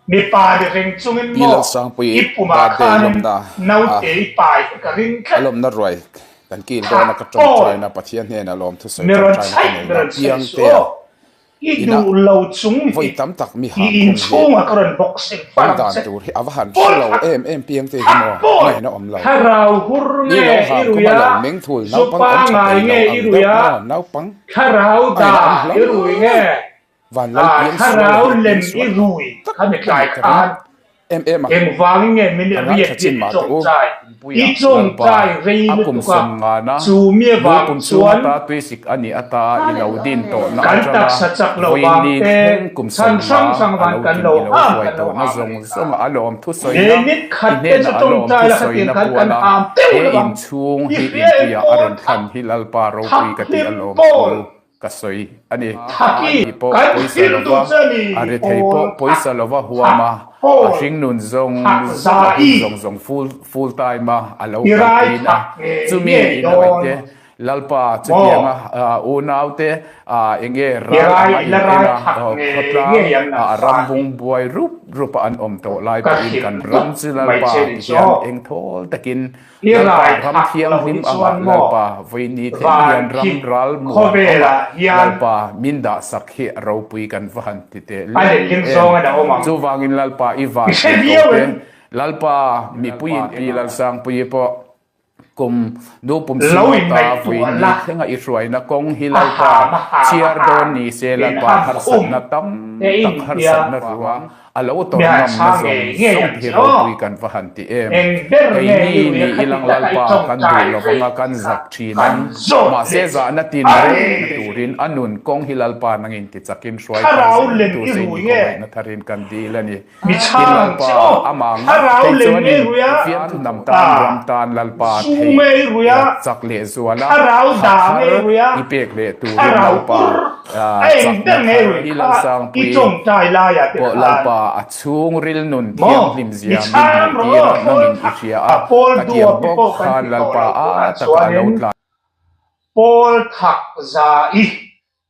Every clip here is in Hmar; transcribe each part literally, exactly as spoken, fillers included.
Mi pa di reng chungin maw, i puma khan naute i pai ka ring khat. A lawmna ruai kan kil dawn a, ka ṭawngṭaina Pathian hnena lawmthu sawi ṭawngṭaina ka nei a, Piangte a. I duh lo chung hi, i inchhunga ka rawn bawk seng fo dan tur hi a va han hre lo em em, Piangte hi maw, ngaina awm lo. Thlarau hur nge i rui a, naupang, Thlarau da i rui nge. Vanlal pian sual, lem i rui kha mi tlai khan. Em em a. Engvang nge mi ni riet chin ma tu. I ṭawngṭai rei lutuk a. Chu mi vang chuan ta tui sik a ni a ta, i lo din tawh na kan taksa chak lo vang te, kum san sang sang van kan lo ham kan lo ham. Zong zong a lawmthu sawina, i hnena a lawmthu sawina puana, he inchhung hi inpuia a rawn thlan hi Lalpa ropui ka ti a lawmthu ka sawi a ni. Thak i pawh kan pawisa lo va, a rethei pawh pawisa lo va huam a, a hringnun zong zong zong full, full time a, a lo kalpui a. Chumi in a awite, Lalpa chutianga, a, unaute, a, enge ral anga in ena, a, khawtlang, a, a ram bung buai rup rup a an awm tawh lai pawhin kan ram chu Lalpa ti hian eng thawl takin Lalpa ram thianghlim anga Lalpa vawiin ni thei hian ram ral mual anga Lalpa min dah sak hi ropui kan va han ti teh lem em. Chuvangin Lalpa i vak thei tawh te, Lalpa mipuiin Pi Lalsangpuii pawh kum nu pum sung ta vawiin ni thlenga i hruaina kawng hi Lalpa chiar dawn ni se, Lalpa harsatna tam tak, harsatna ruang a lo tawrh ngam na zong zong hi ropui kan va han ti em. Eini ni i lang Lalpa kan duh lo vanga kan zak ṭhin ang. Mahse, zahna tin reng turin a nun kawng hi Lalpa nangin ti chakin hruai kan zing tu se ni khawmaina tharin kan dil a ni. Lalpa amang thei chuan in fiamthu hnam tan, ram tan Lalpa thei chak leh zuala thar i pek leh turin Lalpa, a, chakna thar hi Lalsangpuii pawh Lalpa a chhungril nun thianghlim zia min hmuh tir a, nangin i hria a, ka tiang bawk khan Lalpa a taka a lo tlan. Pawl Thakzai,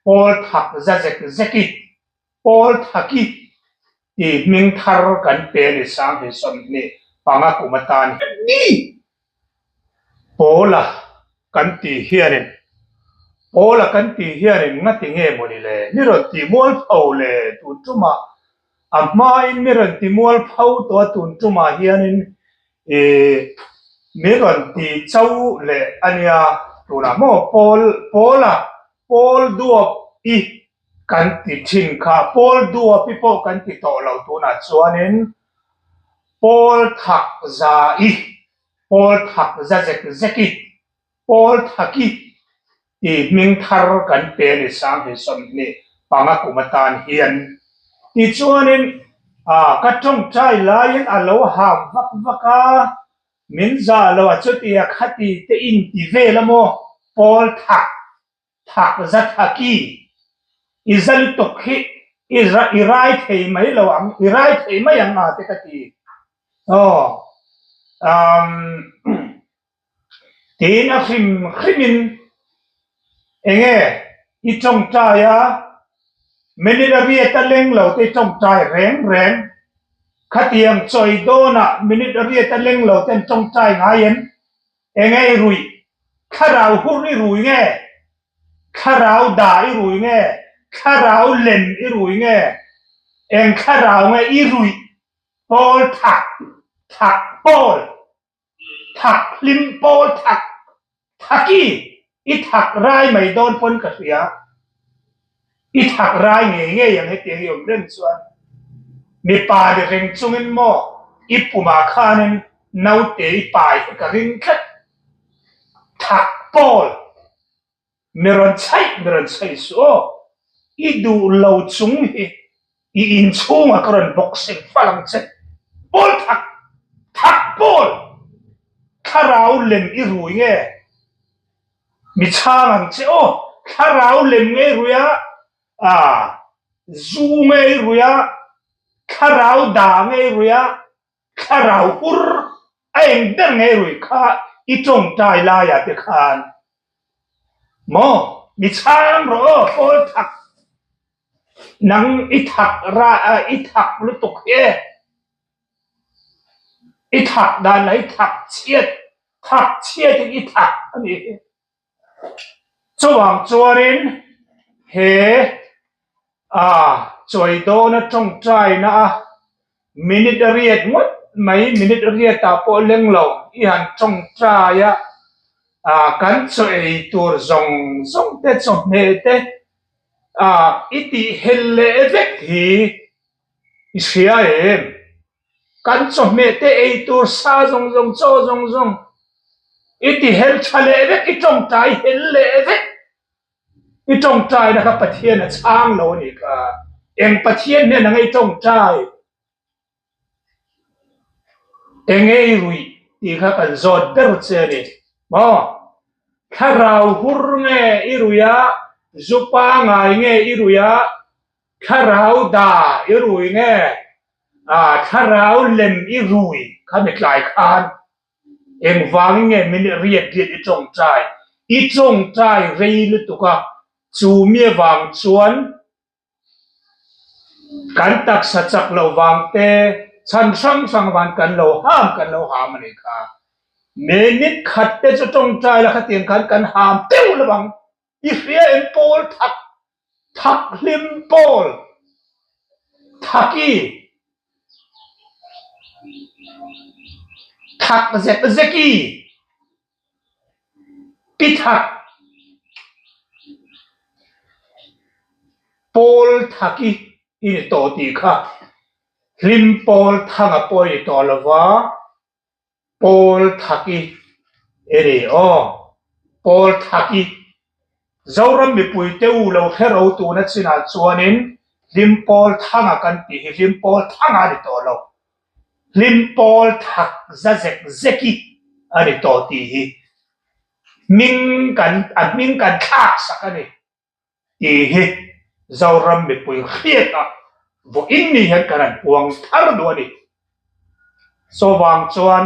Pawl Thakza zek zek i, Pawl Thaki, i hming thar kan pe ni, sang hi sawmhnih panga kum atan hi ni. Pawla kan ti hianin, Pawla kan ti hianin ngati nge maw ni le, mi rawn ti mualpho le tun ṭuma, a hmain mi rawn ti mualpho tawh a tun ṭuma hianin, e, mi rawn ti chau le a nia, tuna maw Pawl, Pawla, Pawl Duap i kan ti ṭhin kha, Pawl Duap i pawh kan ti tawh lo tuna chuanin, Pawl Thakzai, Pawl Thakza zek zek i, Pawl Thaki, i hming thar kan pe ni, sang hi sawmhnih panga kum atan hian. Tichuanin, a, ka ṭawngṭai laiin a lo ham vak vak a, min za lo a, chutia khati te in ti vel a maw, Pawl Thak, Thakza Thaki, i za lutuk hi, i ra-, i rai thei mai lo ang, i rai thei mai ang a te ka ti. Aw, um, tiin a hrim hrimin, enge, i ṭawngṭai a, minute a riat a leng lo te i ṭawngṭai reng reng, khatiang chawi dawna minute a riat a leng lo te an ṭawngṭai ngaiin, enge i rui, thlarau hur i rui nge, thlarau da i rui nge, thlarau lem i rui nge, eng thlarau nge i rui, Pawl Thak, Thak Pawl. Thak hlim Pawl Thak, Thaki, i thak rai mai dawn pawn ka hria. I thak rai ngei ngei ang hetiang i awm reng chuan. Mipa di reng chungin maw, i puma khanin naute i pai ka ring tlat. Thak Pawl. Mi rawn chhai, mi rawn chhai suh aw. I duh lo chung hi, i inchhunga ka rawn bawk seng fal ang che. Pawl Thak, Thak Pawl. Thlarau lem i rui nge. Mi chhang ang che aw. Thlarau lem nge i rui a. A, zu nge i rui a. Thlarau da nge i rui a. Thlarau hur a eng ber nge i rui kha i ṭawngṭai laia te khan. Maw, mi chhang rawh aw, Pawl Thak. Nang i thak ra, a, i thak lutuk e. I thak dan la i thak chiat, thak chiat i thak a ni. Chuvang chuanin he, a, chawi dawna ṭawngṭaina a, minute a riat ngawt mai, minute a riat a pawh leng lo, i han ṭawngṭai a, a, kan chaw ei tur zawng zawng te, chaw hme te, a, i tih hel leh vek hi i hria em? Kan chaw hme te ei tur sa zawng zawng, chaw zawng zawng i ti hel ṭha leh vek, i ṭawngṭai hel leh vek. I ṭawngṭaina kha Pathian a chang lo a ni kha. Eng Pathian hnena nge i ṭawngṭai? Eng nge i ruih ti kha kan zawt ber che a ni. Maw? Thlarau hur nge i ruih a, zu pangngai nge i ruih a, thlarau da i ruih nge, a, thlarau lem i ruih kha mi tlai khan. Eng vang nge minute riat riat i ṭawngṭai? I ṭawngṭai rei lutuk a. Chu mi vang chuan kan taksa chak lo vang te, chhan hrang hrang vang kan lo ham, kan lo ham a ni kha. Minute khat te chu ṭawngṭai la kha tiang khan kan ham teuh lo vang. I hria em? Pawl thak, thak hlim pawl, thak i, thak zek zek i, pi thak, pawl thak i, i ni tawh ti kha. Hlim pawl thanga pawh i ni tawh lo va. Pawl thak i, i ni aw. Pawl thak i. Zoram mipui te u lo hre ro tuna china chuanin hlim pawl thanga kan ti hi hlim pawl thanga ni tawh lo. Hlim pawl thak za zek zek i a ni tawh ti hi. Hming kan, a hming kan thlak sak a ni ti hi Zoram mipui hriat a, vawiin ni hian kan han puang thar duh a ni. Chuvang chuan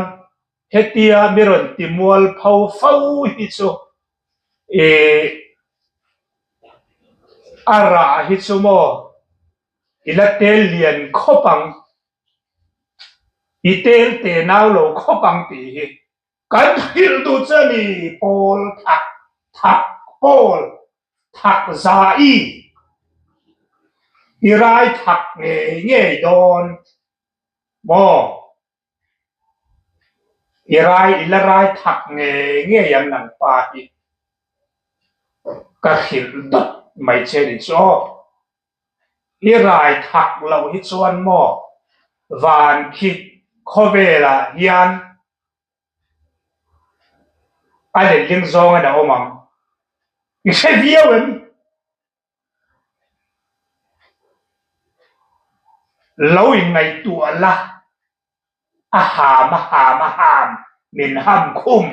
hetia mi rawn ti mual pho fo hi chu, e, a rah hi chu maw, i la tel lian khawp ang, i tel te nau lo khawp ang ti hi kan hrilh duh che a ni. Pawl thak, thak pawl, thak za i, i rai thak ngei ngei dawn maw? I rai, i la rai thak ngei ngei ang nang pa hi ka hrilh dawt mai che ni chu. I rai thak lo hi chuan maw, van khi khawvelah hian a letling zawnga a awm ang. I hre viau em? Lo inngaihtuah la, a ham, a ham, a ham, min ham khum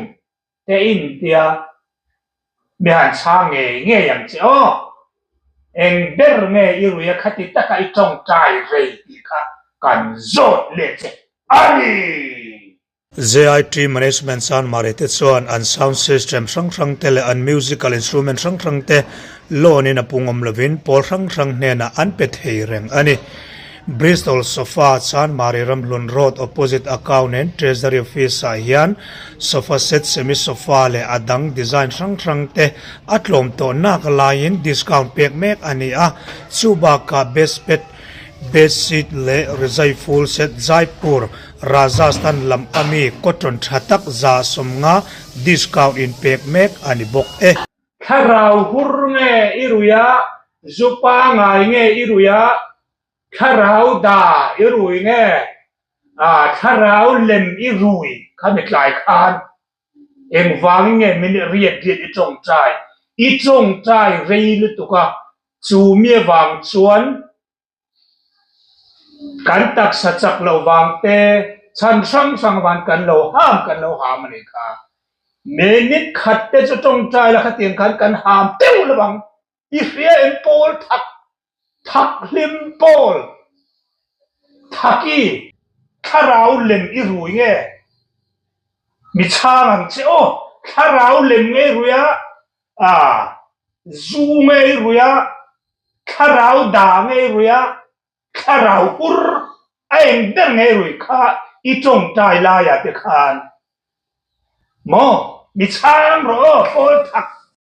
te in tia mi han chhang ngei ngei ang che aw. Eng ber nge i ruih a, khati taka i ṭawngṭai rei ti kha kan zawt leh che a ni. Z I T Management Chanmari te chuan an sound system hrang hrang te leh an musical instrument hrang hrang te loan in a pung awm lovin pawl hrang hrang hnena an pe thei reng a ni. Bristol Sofa, Chanmari Ramhlun Road opposite Accountant Treasury Office ah hian sofa set, semi sofa leh a dang design hrang hrang te a tlawm tawh nak laiin discount pek mek a ni a. Chu bakah best bed, bedsheet leh rizai full set Jaipur, Rajasthan lam ami cotton ṭha tak za sawmnga discount in pek mek a ni bawk e. Thlarau hur nge i ruih a, zu pangngai nge i ruih a, thlarau da i ruih nge, a, thlarau lem i ruih kha mi tlai khan. Eng vang nge minute riat riat i ṭawngṭai? I ṭawngṭai rei lutuk a, chu mi vang chuan kan taksa chak lo vang te, chhan hrang hrang vang kan lo ham, kan lo ham a ni kha. Minute khat te chu ṭawngṭai la kha tiang khan kan ham teuh lo vang. I hria em? Pawl thak, thak hlim pawl, thak i, thlarau lem i ruih nge? Mi chhang ang che aw, thlarau lem nge i ruih a, a, zu nge i ruih a, thlarau da ngei ruia, thlarau hur a eng der ngei rui kha i ṭawngṭai laia te khan. Maw, mi chang ro, pawl thak